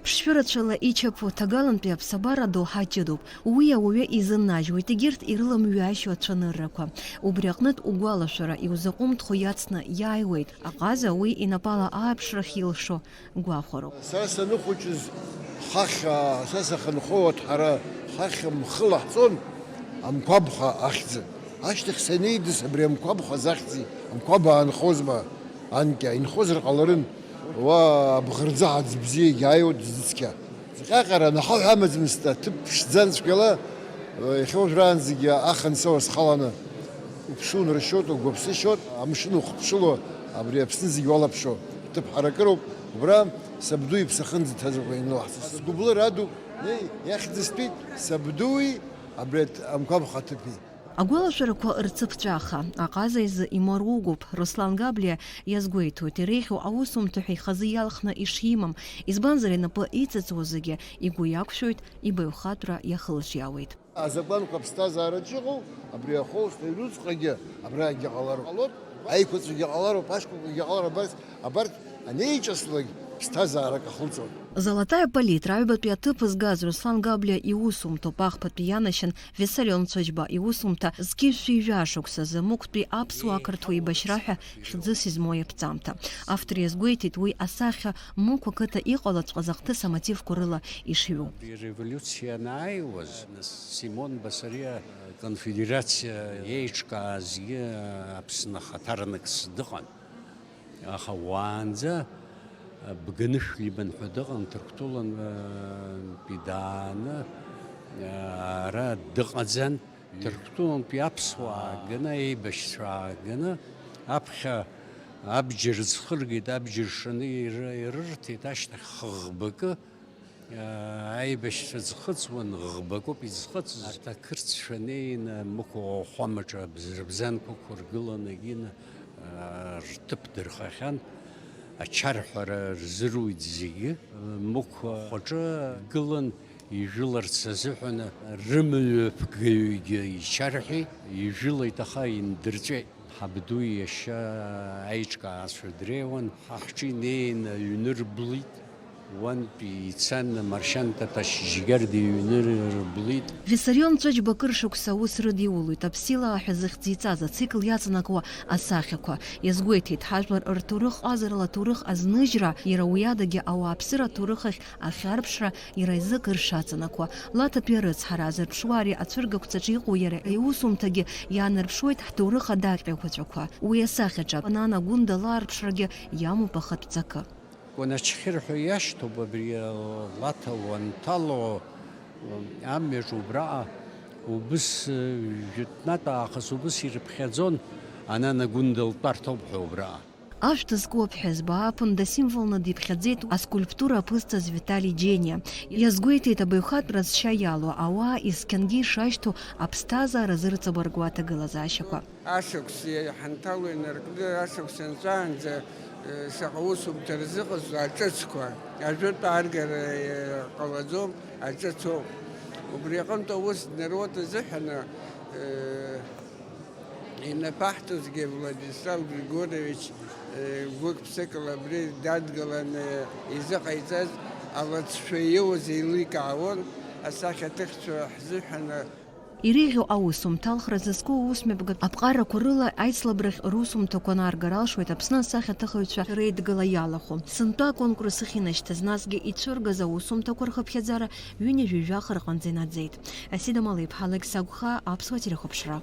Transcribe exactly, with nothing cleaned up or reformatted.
Ԥшшәы рацәала ичаԥо ҭагалантәи аԥсабара доуҳа ҷыдоуп. Уи ауаҩы изыннажьуеит егьырҭ ирыламҩашьо ацәаныррақәа. Убри аҟнытә угәалашәара иузаҟәымҭхо иацны иааиуеит. Аҟаза уи инапала ааԥшрахь илшо гәахәароуп. Сара саныхәыҷыз хахь, сара сахьынхо аҭҳара хахь мхы лаҳҵон, Амқәабха ахьӡын. Ашьҭахь санеидыс абри Амқәабха захьӡи, Амқәаба аанхозма, анкьа инхозар ҟаларын, уа абӷырӡаҳаӡ бзиагьы ааиуа дызцқьа. Зҟьаҟьара наҳаҳә амаӡамызт, аҭыԥ ԥшӡан цәгьала, иахьа уажәраанӡагьы ахынцауа схаланы уԥшуун ршьоит, угәаԥсышьоит, амшын ухыԥшыло, абри Аԥсны зегь уалаԥшо ҭыԥ ҳаракыроуп, убра сабду иԥсахынӡа ҭазыҟәа ианылаҳҵаз. Сгәыблыра адуп, неи, иахьӡыстәит, сабдуи абри Амқәабха аҭыԥи. Агәалашәарақәа рцыԥҵәаха, аҟаза изы имаругоуп, Руслан Габлиа иазгәеиҭоит, иреиӷьу аусумҭа ҳәа ихазы иалхны ишимам, избанзар, инапы иҵыҵуа зегьы игәы иақәшәоит, ибаҩхатәра иахылҿиаауеит. Азакәанқәа аԥсҭазаараҿ иҟоу, абри ахәылԥ аҩнуҵҟагьы абрагьы ҟалароуп. Ҟалоит, аиқәаҵәагьы ҟалароуп, ашкәакәагьы ҟалароуп, абарҭ, абарҭ анеиҿаслак ԥсҭазаарак ахылҵон. Золотая палитра аҩбатәи аҭыԥ згаз Руслан Габлиа иусумҭоуп, ахԥатәи ианашьан Виссарион Цәаџьба иусумҭа зқьи жәшәи жәа шықәсазы Мықәтәи аԥсуа-ақырҭуа еибашьра ҳәа хьӡыс измоу иаԥҵамҭа. Автор иазгәеиҭеит, уи асахьа Мықә ақыҭа иҟалаҵәҟьаз ахҭыс амотивқәа рыла ишҩу. Абри ареволиуциа анааиуаз, Симон Басариа аконфедерациа еиҿкаазгьы Аԥсны ахаҭарнакс дыҟан. Аха уаанӡа Бганышә Либан ҳәа дыҟан, Ҭырқәтәылантәи дааны ара дыҟаӡан. Ҭырқәтәылантәи аԥсуаа ааганы, еибашьцәа ааганы, аԥхьа абџьар ӡхыргеит, абџьар шаны иры-, ирырҭеит, ашьҭахь хыӷбакы, аа, аибашьцәа ӡхыҵуан, ӷбакоуп изхыҵыз. Арҭ ақырҭцәа неины Мықә ахәамаҿы абз-, рыбзанқәа ықәыргыланы егьины, аа, рҭыԥ дырхахьан, ачарҳәара рзыруит зегьы. Мықә ахәаҿы гылан, ижәыларц азыҳәан рымаҩаԥгаҩгьы ичарҳәеит, ижәылеит, аха индырҵәеит. Ҳабду иашьа аиҿкаацәа дреиуан, ҳа ҳҿы инеины аҩны рблит, уантәи ицан Маршьан Ҭаҭашь Жьгьарда иҩны рблит. Виссарион Цәаџьба акыр шықәса аус рыдиулоит, Аԥсилаа ҳәа зыхьӡ иҵаз ацикл иаҵанакуа асахьақәа. Иазгәеиҭеит, ҳажәлар рҭоурых ҟазарала аҭоурых азныжьра, иара уи адагьы ауааԥсыра аҭоурых ахь ахьарԥшра иара изы акыр шаҵанакуа. Лаҭатәи арыцҳара, азырԥшуа ари ацәыргақәҵаҿы иҟоу иара иусумҭагьы иаанарԥшуеит ҳҭоурых адаҟьақәаҵәақәа. Уи асахьаҿы Нана Гәында лаарԥшрагьы иамоуп ахатә ҵакы. Кәаначхьыр ҳәа иашьҭоуп абри Лаҭа уанҭало амҩаҿ убраҟа убыс, жәытәнатә аахыс убыс ирыԥхьаӡон, Анана Гәында лтәарҭоуп ҳәа убраҟа. Ашәҭ зку аԥҳәызба ааԥын дасимволны диԥхьаӡеит аскульптура аԥызҵаз Витали Џьениа. Иазгәеиҭеит абаҩхатәра зшьа иалоу ауаа исқьангьы ишашьҭоу аԥсҭазаара зырҵабыргуа аҭагылазаашьақәа. Ашықәс ҳанҭало инаркны, ашықәс анҵәаанӡа, э, шаҟа усумҭа рзыҟаз аҿыцқәа, ажәытә ааргара, э, ҟалаӡом, аҿыцоуп. Убри аҟынтә аус днаруеит азыҳәан, э, Инапаҳҵозгьы Владислав Григорьевич, э, гәык-ԥсыкала абри дадгыланы изыҟаиҵаз алыҵшәа иоуз еиликаауан, асахьаҭыхцәа ҳзыҳәан. Иреиӷьу аусумҭа алхра зызку аусмҩаԥгатә аԥҟарақәа рыла аицлабрахь русумҭақәа анааргара алшоит Аԥсны асахьаҭыхыҩцәа реидгыла иалахәу. Сынтәа аконкурс ахьынашьҭаз, насгьы ицәыргаз аусумҭақәа рхыԥхьаӡара ҩынҩажәи жәаха рҟынӡа инаӡеит. Асида Малиԥҳа, Алықьса Гәхаа, Аԥсуа телехәаԥшра.